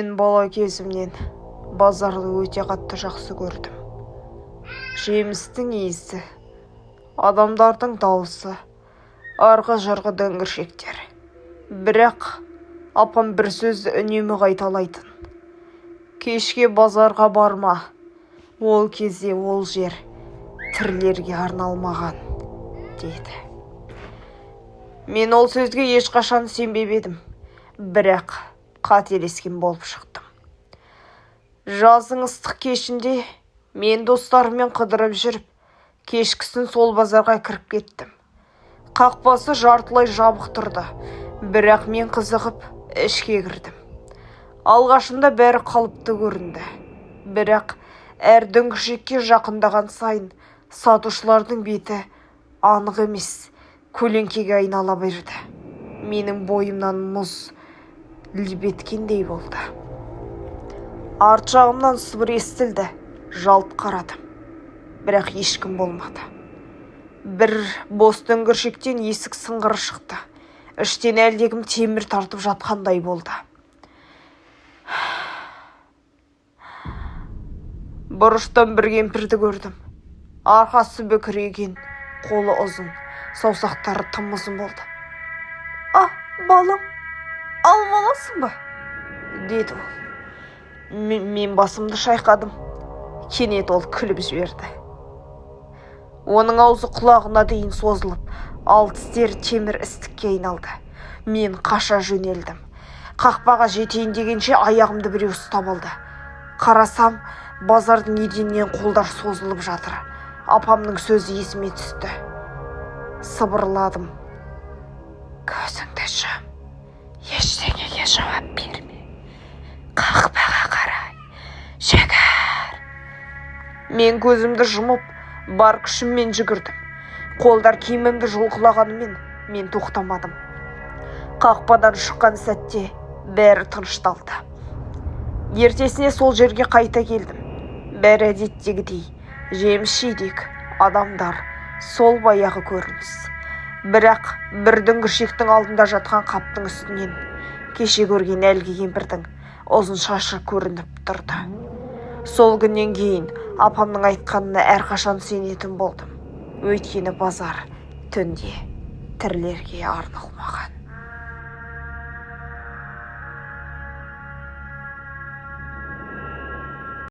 Мен бала кезімнен базарды өте қатты жақсы көрдім. Жемістің иісі, адамдардың дауысы, арғы-жарғы дүңгіршектер. Бірақ апам бір сөзді үнемі қайталайтын: «Кешке базарға барма, ол кезде ол жер тірілерге арналмаған», – деді. Мен ол сөзге ешқашан сенбеп едім, бірақ қателескен болып шықтым. Жаздың ыстық кешінде мен достарыммен қыдырып жүріп, кешкісін сол базарға кіріп кеттім. Қақпасы жартылай жабық тұрды, бірақ мен қызығып ішке кірдім. Алғашында бәрі қалыпты көрінді, бірақ әр дүңгіршекке жақындаған сайын сатушылардың беті анық емес, көлеңкеге айнала берді. Менің бойымнан мұз лып еткендей болды. Арт жағымнан сыбыр естілді. Жалт қарадым, бірақ ешкім болмады. Бір бос дүңгіршектен есік сыңғыры шықты. Іштен әлдекім темір тартып жатқандай болды. Бұрыштан бір кемпірді көрдім. Арқасы бүкірейген, қолы ұзын, саусақтары тым ұзын болды. «А, балам, алма аласың ба?» – деді ол. Мен басымды шайқадым. Кенет ол күліп жіберді. Оның аузы құлағына дейін созылып, ал тістері темір істікке айналды. Мен қаша жөнелдім. Қақпаға жетейін дегенше, аяғымды біреу ұстап алды. Қарасам, базардың еденінен қолдар созылып жатыр. Апамның сөзі есіме түсті. Сыбырладым: «Көзіңді жұм, ештеңеге жауап берме, қақпаға қарай жүгір». Мен көзімді жұмып, бар күшіммен жүгірдім. Қолдар киімімді жұлқылағанымен, мен тоқтамадым. Қақпадан шыққан сәтте бәрі тынышталды. Ертесіне сол жерге қайта келдім. Бәрі әдеттегідей: жеміс жидек, адамдар, сол баяғы көрініс. Бірақ бір дүңгіршектің алдында жатқан қаптың үстінен кеше көрген әлгі кемпірдің ұзын шашы көрініп тұрды. Сол күннен кейін апамның айтқанына әрқашан сенетін болдым, өйткені базар түнде тірілерге арналмаған.